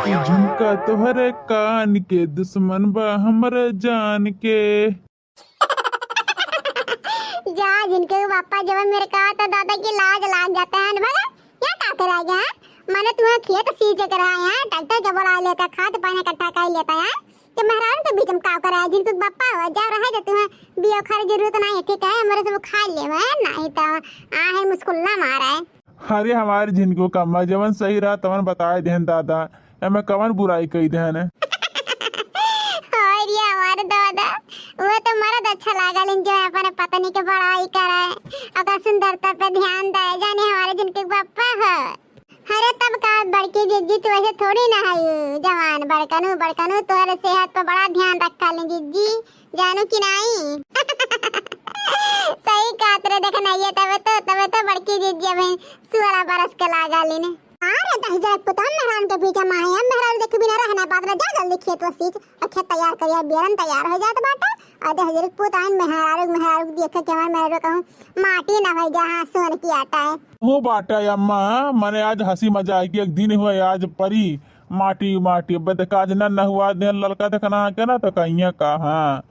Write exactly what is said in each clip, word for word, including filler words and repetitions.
झुमका तोहरे कान के, दुश्मन बा हमरे जान के। जा, झिनकू के बापा जब मेरे कहा था दादा की लाज लाग जाता है ना, भगा, यहाँ का करा गया है? मैंने तुम्हें खेत सींचे करा है, ट्रैक्टर के बुला लेता, खाद पानी इकट्ठा कर लेता है, तो मेहरारू के बीच में का करा है? झिनकू के बापा हो, जा रहा है, तो तुम्हें बियो खारे जरूरत नहीं है, ठीक है? मेरे से वो खा ले, है नहीं तो आ है मुस्कुल्ला मारा है। अरे हमारे झिनकू का अम्मा, जवन सही रहा तवन बताए देहन दादा, एमे कवन बुराई कई देहन? और ये हमारे दादा, वो तो मर्द अच्छा लागल इन जो अपने पत्नी के बड़ाई करे, ओकर सुंदरता पे ध्यान दे, जाने हमारे झिनकू के बापा हो। अरे तब का बड़की जिज्जी, तू ऐसे थोड़ी ना है, जवान बड़कनू, बड़कनू तोहरे सेहत पे बड़ा ध्यान रखा ले जिज्जी, जानू कि नहीं? सही कहत रे, देख नहीं है, तबे तो, तबे तो बड़की जिज्जी अभी सोलह बरस के लागा लेने। अरे दहिजर पुता, मेहरान के पीछे माहे, हम मेहरान देख बिना रहना बात रे, जा जल्दी खेत व सींच, और खेत तैयार करिया, बेरन तैयार हो जात बाटे। और दहिजर पुता आइन मेहरारू, मेहरारू देखे के हमार मेहरारू कहूँ माटी ना हो जा, हाँ, सोन की आटा है। हो बाटे अम्मा, मने आज हंसी मजाक के एक दिन हुआ, आज परी माटी, माटी, अब देख आज ना नहुआ दे ललका देखना के ना तो कहिया का, हाँ।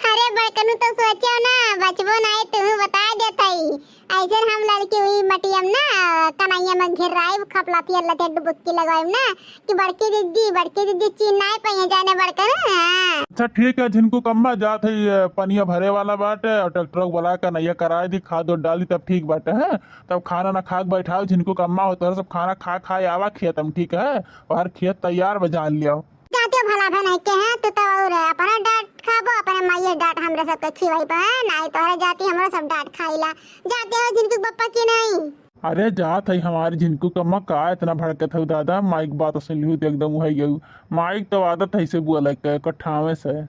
अरे बड़कनू तो सोचो ना, बचबो नाई, तू बता देत हई। ऐसे हम लड़की हुई मटियम ना, कनैया में घेराइब, खपलाती लते डुबुक्की लगाइब ना, कि बड़की दीदी, बड़की दीदी चीन नाई पाइए जाने बड़कनू, हाँ। अच्छा ठीक है, झिनकू कम्मा जात है, ये पनिया भरे वाला बाटे और ट्रैक्टर बुला कनैया कराए दी, खाद उद डाली तब ठीक बाटे, हैं? तब खाना ना खा के बैठाओ, झिनकू कम्मा हो तोहरा सब खाना खा खा आवा खेत में, ठीक है? और खेत तैयार बा, जान लियो। जाते भला भा नहीं के हैं, तू तो और अपना डांट खाबो, अपने माइये डांट हमरे सबके खिवाई पे है, नहीं तोहरे जाती हमरो सब डांट खाइला। जाते हो झिनकू के पप्पा की नहीं? अरे जात है हमारी झिनकू के अम्मा, का इतना भड़कत हो दादा, माइक बात सुन लिहू तो एकदम वही गयू। माइक तो आदत है इसे बुआ लग के, कठावे से।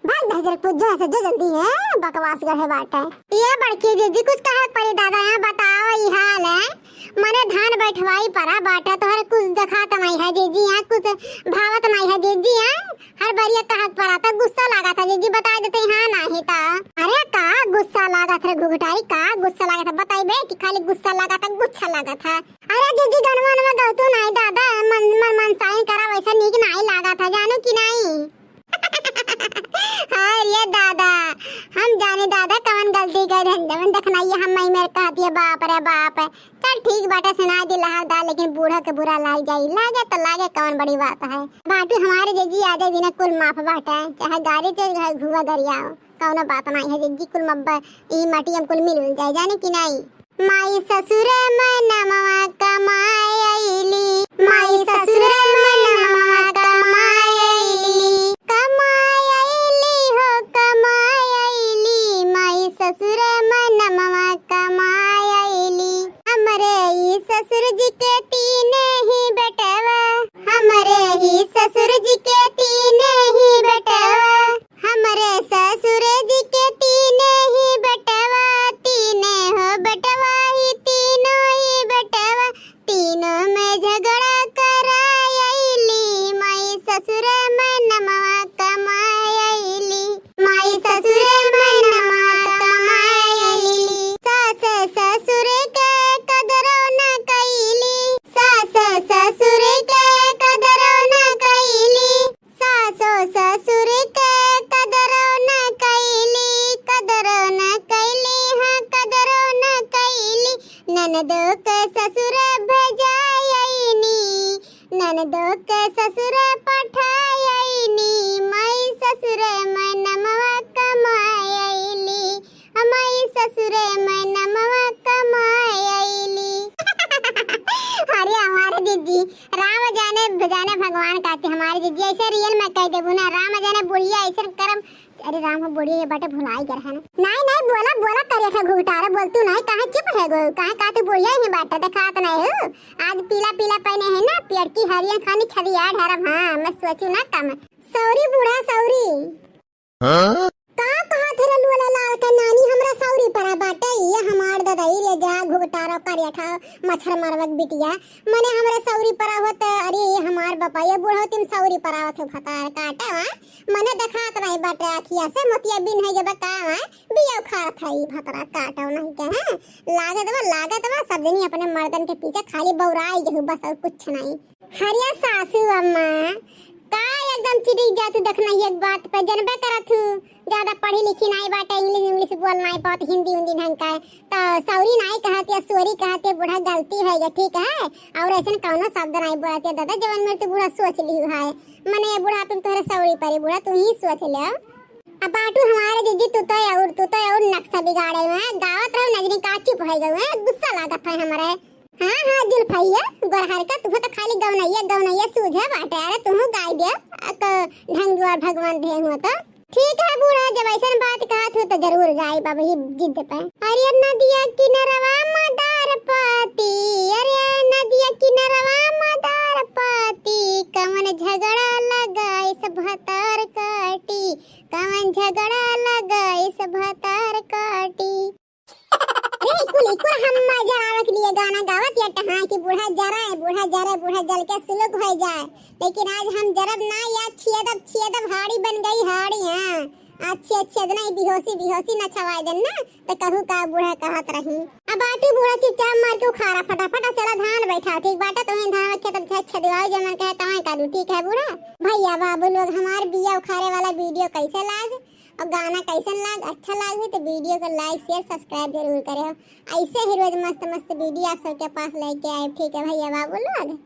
भाग दहिजर पुत, जो ऐसे जो जल्दी है, बकवास गढ़े बाटे। ये बड़की जीजी कुछ कहे परी दादा, यहाँ बताओ ई हाल है। मने धान बैठवाई परा बाटे, तोहरे कुछ देखात नहीं है जीजी, यहाँ कुछ भावत नहीं है जीजी, यहाँ हर बरिया कहत परा, तो गुस्सा लागत है जीजी, बता देते यहाँ नहीं तो। अरे का गुस्सा लागत है घुघटारी, का गुस्सा लागत है? बताइबे कि खाली गुस्सा लागत है, गुस्सा लागत है। अरे जीजी गनवा नवा गौतू नहीं दादा, मन, मन, मनसाइन करा वैसा नीक नहीं लागत है, जानू कि नहीं? हाय रे दादा, हम जाने दादा कवन गलती कर रहन, जवन देखना ये हम मई मेरे कह दिए, बाप रे बाप। चल ठीक बाटे, सुना दी लहार दा, लेकिन बूढ़ा के बुरा लाग जाई। लागे तो लागे, कवन बड़ी बात है। बाटी हमारे जीजी आ जाए बिना कुल माफ बाटे, चाहे गाड़ी चल, चाहे घुआ गरियाओ, कौनो बात नहीं है जीजी, कुल मब्बा ई माटी हम कुल मिल उल जाए, जाने कि नहीं? माई ससुर मनवा कमाए अइली, माई ससुर मनवा कमाए अइली, कमाए अइली हो कमाए अइली, माई ससुर मनवा कमाए अइली। हमरे ई ससुर जी के तीन ही बेटवा, हमरे ई ससुर जी के तीन ही बेटवा, हमरे ससुर जी के तीन ही बेटवा, तीन हो बेटवा ही, तीनों ही बेटवा, तीनों में झगड़ा करायली। माई ससुर मनवा कमायली, माई ससुर मनवा कमायली। सास ससुर के कदरो न कइली, सास ससुर के कदरो न कइली। सासो ससुर के कदरो न कइली, कदरो न कइली, हाँ, कदरो न कइली। ननदो के ससुर भेजायनी, ननदो के ससुर पठायनी। माई ससुर मनवा कमायली, माई ससुर मनवा कमायली। अरे हमारे दीदी, राम जाने, जाने भगवान काते हमारे दीदी, ऐसे रियल में कह देबू ना, राम जाने बुढ़िया ऐसे करम। अरे राम हो, बुढ़िया ये बाटे भुलाई गए है ना। नहीं, नहीं, बोला, बोला, करिया था घुघटारा, बोल तू नहीं, काहे चुप है गो, काहे का तू बुढ़िया ही बाटे, देखात नहीं हो। आज पीला, पीला पहने है ना, पियरकी हरियन खानी छदिया ढारब, हाँ, मैं सोचू ना कम। सौरी बूढ़ा, सौरी। हाँ? का कहत है ललुआ लाल के नानी, हमरा सौरी परा बाटे, ये हमार ददाई रे जा घुघटारो करिया ठा मच्छर मरवक बिटिया, मने हमरा सौरी परा होत, अरे ये हमार बापा, ये बूढ़ो तुम सौरी परा होत भतार काटे, हाँ? मने देखात नहीं बाटे अखिया से, मोतिया बिन है जब का, हाँ? बिया उखाड़त है ई भतरा काटो नहीं के, हाँ? लागत बा, लागत बा, सब जनी अपने मर्दन के पीछे खाली बौराई गहू, बस और कुछ नहीं। हरिया सासू अम्मा, का एकदम चिढ़ी जात हू देखना ही एक बात पे, जनबे करत हू, ज्यादा पढ़ी लिखी नाई बाटे, इंग्लिश इंग्लिश बोल नाई पावत, हिंदी उंदी ढंग का है। तो सौरी नाई कहत या, सोरी कहत या, बूढ़ा गलती है ये, ठीक है? और ऐसन कौनो शब्द नाई बोलत या दादा, जवन मेरे तू बूढ़ा सोच लिहू है। मने ये बुढ़ापे में तोहरे सौरी परी बूढ़ा, तू ही सोच ले। अब बाटू हमारे जीजी, तू तो और, तू तो और नक्शा बिगाड़े हुए हैं, गावत रहो नजरी का चुप हो गए हैं, गुस्सा लागत है हमारे। हाँ, हाँ, जुल्फैया, गोरहर का, तुहू तो खाली गौनैया, गौनैया सूझे बाटे। अरे, तुहू गाय दे, अक ढंग और भगवान दे हुआ तो। ठीक है बूढ़ा, जब ऐसन बात कहत हो तो जरूर गाई बाबा ही जिद पे। अरे नदिया किनरवा मदार पाती, अरे नदिया किनरवा मदार पाती, कवन झगड़ा लगाइस भतार काटी, कवन झगड़ा लगाइस भतार काटी। रे कुल, कुल हम जरावे के लिए गाना गावत या टहाँ कि बूढ़ा जराए, बूढ़ा जरे, बूढ़ा जल के सुलुक हो जाए। लेकिन आज हम जरब ना या छियदब, छियदब हाड़ी बन गई हाड़ी। हाँ, अच्छी, अच्छी अदना ही बेहोशी, बेहोशी न छवाए देन ना, तो कहू का बूढ़ा कहत रही। अब बाटी बूढ़ा चुपचाप मार के उखाड़ा फटाफट, आ चला धान बैठा, ठीक बाटे? तो वहीं धान रखे तब छे छे दिवाओ, जो मन कहे तवें का दू, ठीक है बूढ़ा? भैया बाबू लोग, हमार बिया उखाड़े वाला वीडियो कैसे लाग और गाना कैसन लाग, अच्छा लाग भी तो वीडियो को like, share, subscribe जरूर करे हो। ऐसे ही रोज मस्त मस्त वीडियो आप सबके पास लेके आए, ठीक है भैया बाबू लोग?